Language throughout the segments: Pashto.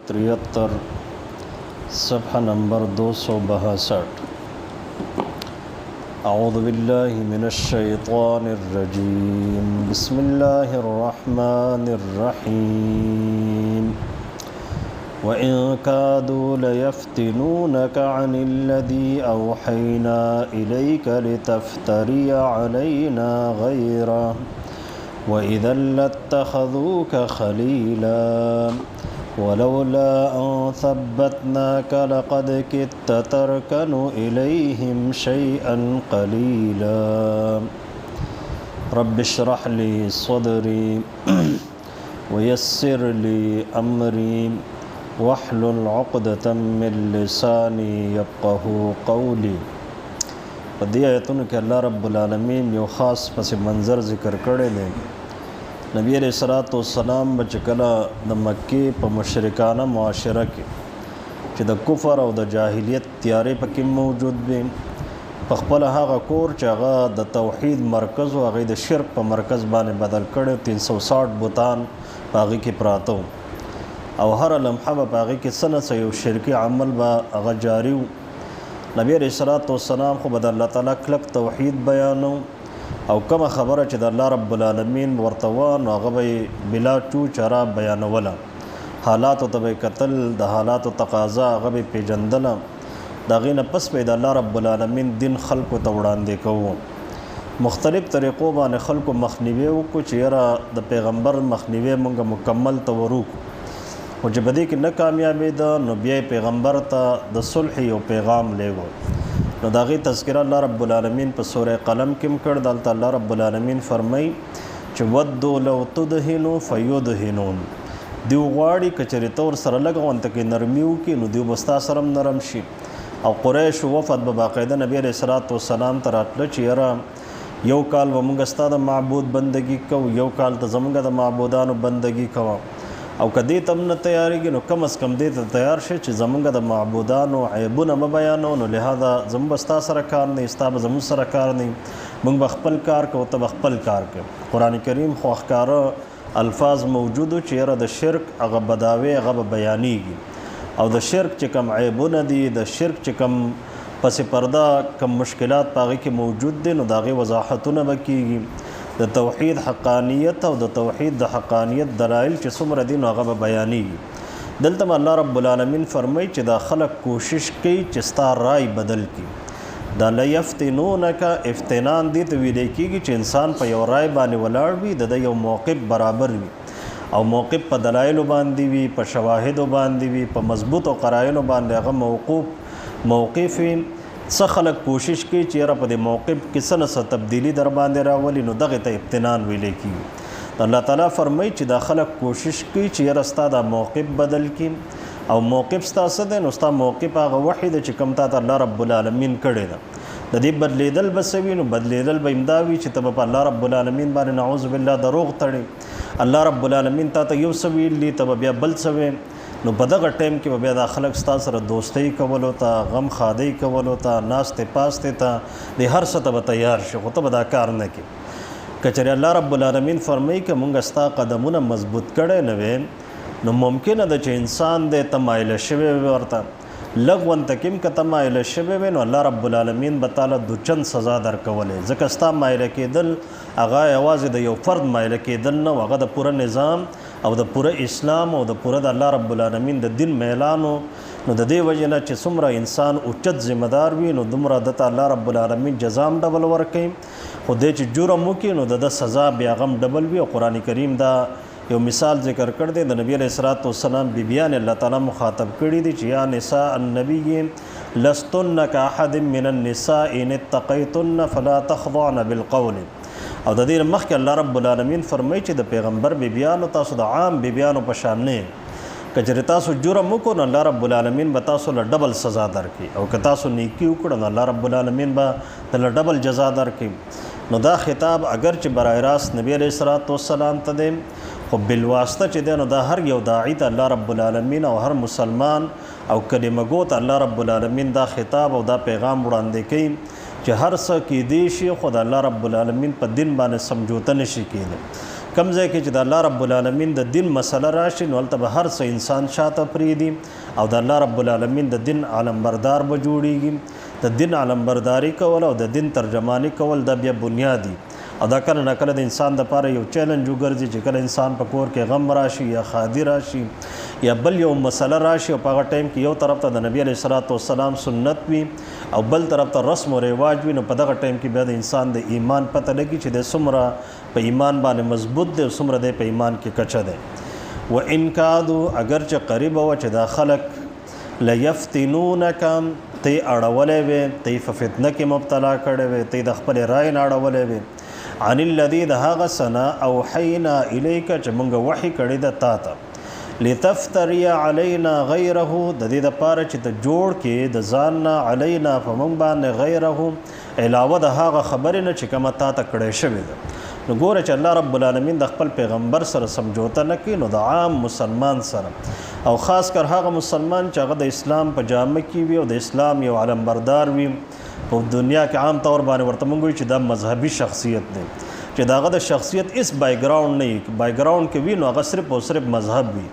73، صفحه نمبر 262. اعوذ بالله من الشیطان الرجیم، بسم الله الرحمن الرحیم. وإن كادوا ليفتنونك عن الذي أوحينا إليك لتفتري علينا غيره، وإذا لاتخذوك خليلا، ولولا أن ثبتناك لقد كدت تركن إليهم شيئا قليلا. رب اشرح لي صدري ويسر لي أمري واحلل عقدة من لساني يفقه قولي. په دې آیتونو کې الله رب العالمین یو خاص پس منظر ذکر کړی دی. نبی علیہ الصلوۃ والسلام به چې کله د مکې په مشرکانه معاشره کې، چې د کفر او د جاهلیت تیارې پکې موجود وي، په خپل هغه کور چې هغه د توحید مرکز او هغه د شرک په مرکز باندې بدل کړي، 360 بوتان په هغه کې پراته او هر لمحه به په هغه کې څه نه څه یو شرکي عمل به هغه جاری و. نبی علیہ الصلوۃ والسلام خو به د الله تعالی کلک توحید بیانو او کومه خبره چې د الله رب العالمین ورته وه، نو هغه به یې بلا چو چرا بیانوله. حالاتو ته به یې کتل، د حالاتو تقاضا هغه به یې پېژندله، د هغې نه پس به یې د الله رب العالمین دین خلکو ته وړاندې کوو. مختلف طریقو باندې خلکو مخنیوی وکړو چې یاره د پیغمبر مخنیوی مونږ مکمل ته وروکو، خو چې په دې کې نه کامیابېده، نو بیا یې پیغمبر ته د صلح یو پیغام لېږو. نو د هغې تذکره الله رب العالمین په سوره قلم کې هم کړ. دلته الله رب العالمین فرمایي چې ودو لو تدهنو فیدهنون. دیو غواړي که چېرې ته ورسره لږ غونته کې نرمي وکړي، نو دیو به ستا سره هم نرم شي. او قریش وفد به باقاعده نبی علیه الصلاة والسلام ته راتله چې یاره یو کال به مونږ ستا د معبود بندګي کوو، یو کال ته زمونږ د معبودانو بندګي کوه، او که دې ته هم نه تیارېږي، نو کم از کم دې ته تیار شي چې زمونږ د معبودانو عیبونه مه بیانو. نو لهذا زمونږ به ستا سره کار نه، ستا به زمونږ سره کار نه، مونږ به خپل کار کوو، ته به خپل کار کوې. قرآن کریم خو ښکاره الفاظ موجودو چې یاره د شرک هغه بداوې هغه به بیانېږي، او د شرک چې کوم عیبونه دي، د شرک چې کوم پس پرده کوم مشکلات په هغې کې موجود دي، نو د هغې وضاحتونه به کېږي. د توحید حقانیت او د توحید د حقانیت دلایل چې څومره دي، نو هغه به بیانېږي. دلته به الله رب العالمین فرمایي چې دا خلک کوشش کوي چې ستا رای بدل کړي. دا لیفتنونک، افتنان دې ته ویلی کېږي چې انسان په یو رای باندې ولاړ وي، د ده یو موقف برابر وي، او موقف په دلایلو باندې وي، په شواهدو باندې وي، په مضبوطو قراینو باندې هغه موقف وي. څه خلک کوشش کوي چې یاره په دې موقف کې څه نه څه تبدیلي در باندې راولي، نو دغې ته افتنان ویلی کېږي. الله تعالی فرمایي چې دا خلک کوشش کوي چې یاره ستا دا موقف بدل کړي. او موقف ستا څه دی؟ نو ستا موقف هغه وحي دی چې کوم تا ته الله رب العالمین کړی ده. د دې بدلېدل به څه وي؟ نو بدلېدل به همدا وي چې ته به په الله رب العالمین باندې نعوذ بالله دروغ تړې. الله رب العالمین تا ته یو څه ویل دي، ته به بیا بل څه وې. نو په دغه ټایم کې به بیا دا خلک ستا سره دوستۍ کولو ته، غم ښادۍ کولو ته، ناستې پاستې ته، د هر څه ته به تیار شي، خو ته به دا کار نه کوې. که چېرې الله رب العالمین فرمایي که مونږ ستا قدمونه مضبوط کړی نه وی، نو ممکنه ده چې انسان دی، ته مایله شوی وي ورته لږ غونته کې هم که ته مایله شوی وی، نو الله رب العالمین به تاله دوچند سزا درکولی، ځکه ستا مایله کېدل هغه یوازې د یو فرد مایله کېدل نه و، هغه د پوره نظام او د پوره اسلام او د پوره د الله رب العالمین د دین میلانو. نو د دې وجې نه چې څومره انسان اوچت ذمه دار وي، نو دومره ده ته الله رب العالمین جزا هم ډبل ورکوي، خو دی چې جرم وکړي، نو د ده سزا بیا هم ډبل وي. او قرآن کریم دا یو مثال ذکر کړ دی، د نبی علیه الصلاة والسلام بیبیان الله تعالی مخاطب کړي دي چې یا نساء النبی لستن کاحد من النساء ان اتقیتن فلا تخضعن بالقول. او د دې مخکې الله رب العالمین فرمایي چې د پیغمبر بیبیانو، تاسو د عام بیبیانو په شان نه، که چېرې تاسو جرم وکړو، نو الله رب العالمین به تاسو له ډبل سزا درکړي، او که تاسو نیکي وکړو، نو الله رب العالمین به له ډبل جزا درکړي. نو دا خطاب اگر چې برای راست نبی علیه الصلاة والسلام ته دی، خو بالواسطه چې دی، نو دا هر یو داعي ته الله رب العالمین او هر مسلمان او کلمه ګو ته الله رب العالمین دا خطاب او دا پیغام وړاندې کوي چې هر څه کېدی شي، خو د الله رب العالمین په دین باندې سمجوته نشي کېدی. کوم ځای کې چې د الله رب العالمین د دین مسله راشي نو هلته به هر څه انسان شاته پرېږدي او د الله رب العالمین د دین علمبردار به جوړیږي. د دین علمبرداري کول او د دین ترجماني کول دا بیا بنیادي او دا کله نه کله د انسان دپاره یو چیلنج وګرځي چې کله انسان په کور کې غم راشي یا ښادي راشي یا بل یو مسله راشي او په هغه ټایم کې یو طرف ته د نبی علیه الصلاة والسلام سنت وي او بل طرف ته رسم و رواج وي، نو په دغه ټایم کې بیا د انسان د ایمان پته لګي چې دی څومره په ایمان باندې مضبوط دی او څومره دی په ایمان کې کچه دی. و ان کادو اگر چې قریبه وه چې دا خلک لیفتنونک ته یې اړولی وې، ته یې په فتنه کې مبتلا کړی وې، ته یې د خپلې رایې نه اړولی وې، عن الذي د هغه څه نه اوحینا الیک چې موږ وحي کړې ده تا ته، لتفتري علینا غیره د دې دپاره چې ته جوړ کې د ځان نه علینا په موږ باندې غیره علاوه د هغه خبرې نه چې کومه تا ته کړی شوې ده. نو ګوره چې الله رب العالمین د خپل پیغمبر سره سمجوته نه کوي، نو د عام مسلمان سره او خاص کر هغه مسلمان چې هغه د اسلام په جامه کې وي او د اسلام یو علمبردار وي، په دنیا کې عام طور باندې ورته موږ وایو چې دا مذهبي شخصیت دی، چې د هغه د شخصیت هېڅ background نه وي، background کې وي نو هغه صرف او صرف مذهب وي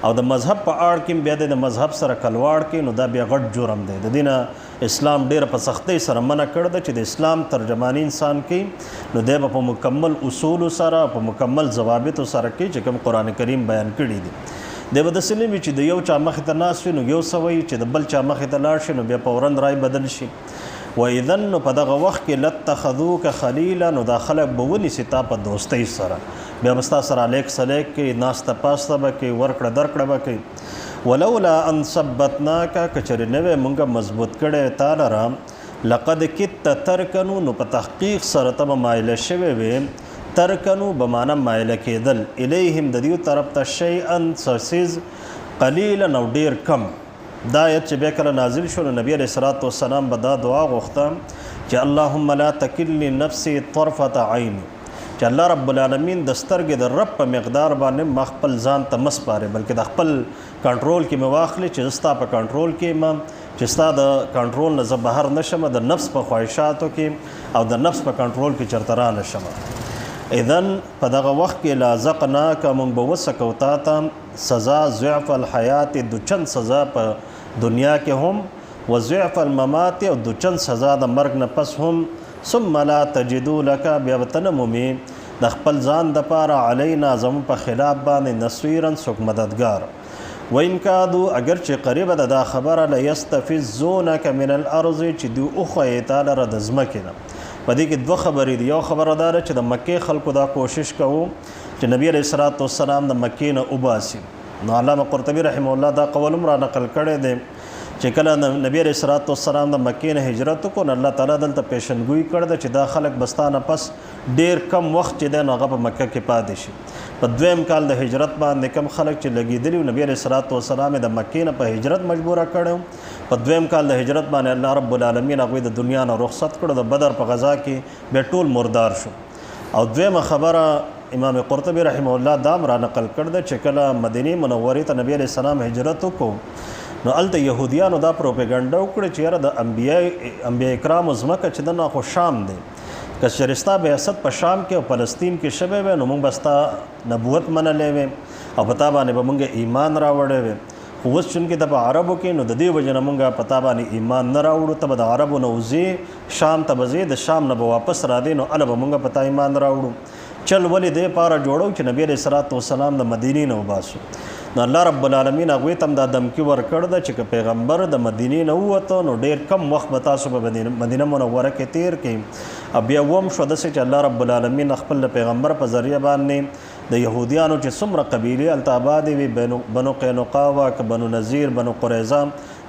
او د مذهب په آړ کې بیا د مذهب سره کلواړ کوي، نو دا بیا غټ جرم دی. د دې نه اسلام ډېره په سختۍ سره منع کړې ده چې د اسلام ترجماني انسان کوي نو دی به په مکمل اصولو سره په مکمل ضوابطو سره کوي چې کوم قرآن کریم بیان کړي دي. دی به داسې نه وي چې د یو چا مخې ته ناست وي نو یو څه وایي، چې د بل چا مخې ته لاړ شي نو بیا فوراً رای بدل شي. و اذن نو په دغه وخت کې لاتخذوک خلیلا نو دا خلک به ونیسي تا په دوستۍ سره، بیا به ستا سره علیک سلیک کوي، ناسته پاسته به کوي، ورکړه درکړه به کوي. ولولا ان ثبتناک که چېرې نه وی مونږ مضبوط کړی تا لره، لقد کدت ترکنو نو په تحقیق سره ته به مایله شوی وې، ترکنو به معنا مایله کېدل، الیهم د دیو طرف ته شیئا څه څیز قلیلا او ډېر کم. دا آیت چې بیا کله نازل شو نو نبی علیه الصلاة والسلام به دا دعا غوښته چې اللهم لا تکلني نفسي طرفة عیني، چې الله رب العالمین د سترګې د رب په مقدار باندې ما خپل ځان ته مه سپارې، بلکې د خپل کنټرول کې مې واخلې چې زه ستا په کنټرول کې یم، چې ستا د کنټرول نه زه بهر نه شم، د نفس په خواهشاتو کې او د نفس په کنټرول کې چېرته را نه شم. اذن په دغه وخت کې لازقناک موږ به وڅکو تا ته سزا ضعف الحیات دوچند سزا په دنیا کې هم، و ضعف الممات او دوچند سزا د مرګ نه پس هم، ثم لا تجدو لک بیا به ته نه مومې د خپل ځان دپاره علینا زموږ په خلاف باندې نصیرا څوک مددګار. وان کادو اگر چې قریبه ده دا خبره لیستفزونک من الارض چې دوی وښویې تا لره د ځمکې نه. په دې کې دوه خبرې دي. یو خبره دا ده چې د مکې خلکو دا کوشش کوو چې نبی علیه الصلاة والسلام د مکې نه وباسي، نو علامه قرطبي رحمه الله دا قول هم را نقل کړی دی چې کله نبی علیه الصلاة والسلام د مکې نه هجرت وکړو نو الله تعالی دلته پیشنګویي کړې ده چې دا خلک به ستا نه پس ډېر کم وخت چې دی نو هغه په مکه کې پاتې شي. په دویم کال د هجرت باندې کم خلک چې لګېدلي وو نبی علیه الصلاة والسلام یې د مکې نه په هجرت مجبوره کړی و. په دویم کال د هجرت باندې الله رب العالمین هغوی د دنیا نه رخصت کړو، د بدر په غذا کې بیا ټول مردار شو. او دویمه خبره امام قرطبي رحمه الله دا هم را نقل کړ ده چې کله مدینې منورې ته نبی علیه السلام هجرت وکړو نو هلته یهودیانو دا پروپیګنډه وکړه چې یاره د انبیاء کرامو ځمکه چې ده نو خو شام دی، که چېرې ستا بعثت په شام کې او فلسطین کې شوی وی نو موږ به ستا نبوت منلی وی او په تا باندې به موږ ایمان راوړی وی، خو اوس چونکې ته په عربو کې نو د دې وجې نه موږ په تا باندې ایمان نه راوړو، ته به د عربو نه وځې شام ته به ځې، د شام نه به واپس رادې نو هله به موږ په تا ایمان راوړو. چل ولې دې پاره جوړو چې نبی علیه الصلاة والسلام د مدینې نه وباسو. نو الله رب العالمین هغوی ته هم دا دمکي ورکړ ده چې که پیغمبر د مدینې نه ووته نو ډېر کم وخت به تاسو په مدینه منوره کې تیر کړئ. او بیا وم شو داسې چې الله رب العالمین خپل د پیغمبر په ذریعه باندې د یهودیانو چې څومره قبیلې هلته آبادې وې، بنو قینقاع وه که بنو نظیر، بنو قریظه،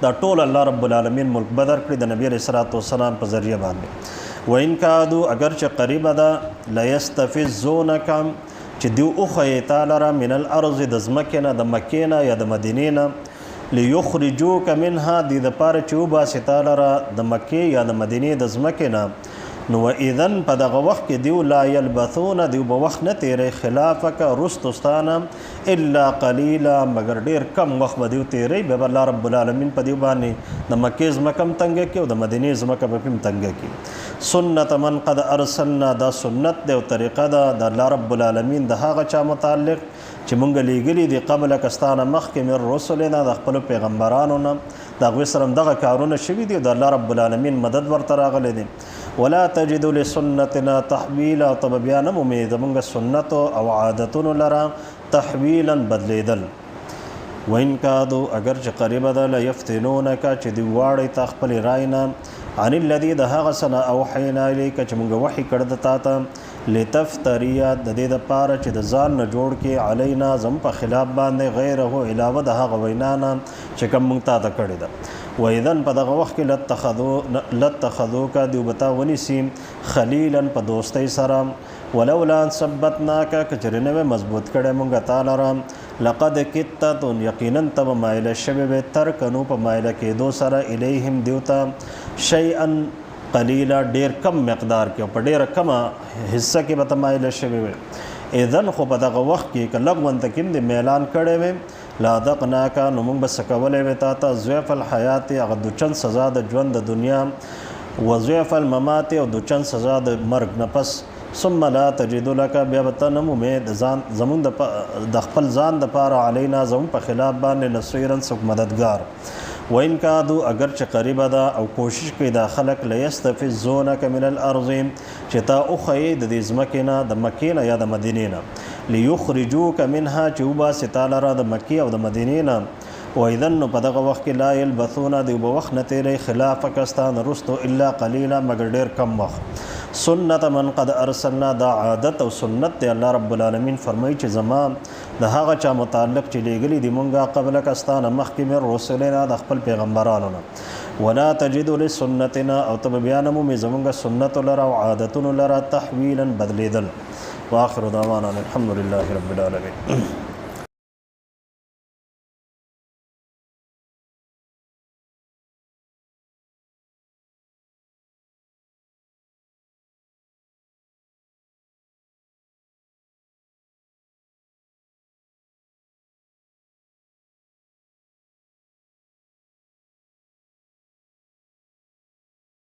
دا ټول الله رب العالمین ملک بدر کړي د نبی علیه الصلاة والسلام په ذریعه باندې. وان کادو اگر چې قریبه ده لیستفزونک چې دیو وښیې تا لره من الارض د ځمکې نه، د مکې نه یا د مدینې نه، لیخرجوک منها دې دپاره چې وباسي تا لره د مکې یا د مدینې د ځمکې نه. نو و اذن په دغه وخت کې دیو لا یلبثون دیو به وخت نه تیری خلافک رستو ستا نه الا قلیلا مګر ډیر کم وخت به دیو تیری، بیا به الله رب العالمین په دیو باندې د مکې ځمکه هم تنګه کړي او د مدینې ځمکه به هم تنګه کړي. سنت من قد ارسلنا، دا سنت دی او طریقه ده د الله رب العالمین د هغه چا متعلق چې مونږ لیږلي دي قبلک ستا نه مخکې من رسلنا د خپلو پیغمبرانو نه، د هغوی سره هم دغه کارونه شوي دي او د الله رب العالمین مدد ورته راغلی دی. ولا تجد لسنتنا تحویلا، او ته به بیا نه مومې زمونږ سنتو او عادتونو لره تحویلا بدلیدل. وإن کادو اگر چې قریبه ده لیفتنونک چې دوی واړوي تا خپلې رای نه عن الذي د هغه څه نه اوحینا الیک چې مونږ وحي کړ د تا ته لتفتریا د دې دپاره چې د ځان نه جوړ کې علینا زموږ په خلاف باندې غیره علاوه د هغه وینا نه چې کوم مونږ تا ته کړې ده. وإذا په دغه وخت کې لتخذوک دیو به تا ونیسي خلیلا په دوستۍ سره. ولولا ان ثبتناک که چېرې نه وی مضبوط کړی مونږ تا لره لقد کدت یقینا ته به مایله شوې وې ترکنو په مایله کېدو سره الیهم دیو ته شیئا قلیلا ډېر کم مقدار کې او په ډېره کمه حصه کې به ته مایله شوې وې. اذن خو په دغه وخت کې که لږ غونته کې هم دې میلان کړی وی لاذقناک نو موږ به څه کولی وی تا ته ضعف الحیات هغه دوچن سزا د ژوند د دنیا وضعف الممات او دوچن سزا د مرګ نه پس. ثم لا تجد لك بیا به ته نه مومې د ځان زمونږ د خپل ځان دپاره علینا زمونږ په خلاف باندې نصیرا څوک مددګار. وإن کادو اگر چې قریبه ده او کوشش کوي دا خلک لیستفزونک من الارض چې تا وښیي د دې ځمکې نه د مکې نه یا د مدینې نه لیخرجوک منها چې وباسي تا لره د مکې او د مدینې نه. وإذا نو په دغه وخت کې لا یلبثون دوی به وخت نه تېروي خلافک ستا نه وروسته الا قلیلا مګر ډېر کم وخت. سنت من قد ارسلنا دا عادت او سنت دی الله رب العالمین فرمایي چې زما د هغه چا متعلق چې لیږلي دي مونږه قبلک ستا نه مخکې من رسلنا د خپل پیغمبرانو نه. ولا تجد لسنتنا او ته به بیا نه مومې زمونږ سنتو لره او عادتونو لره تحویلا بدلیدل. واخر دعوانا الحمد لله رب العالمین.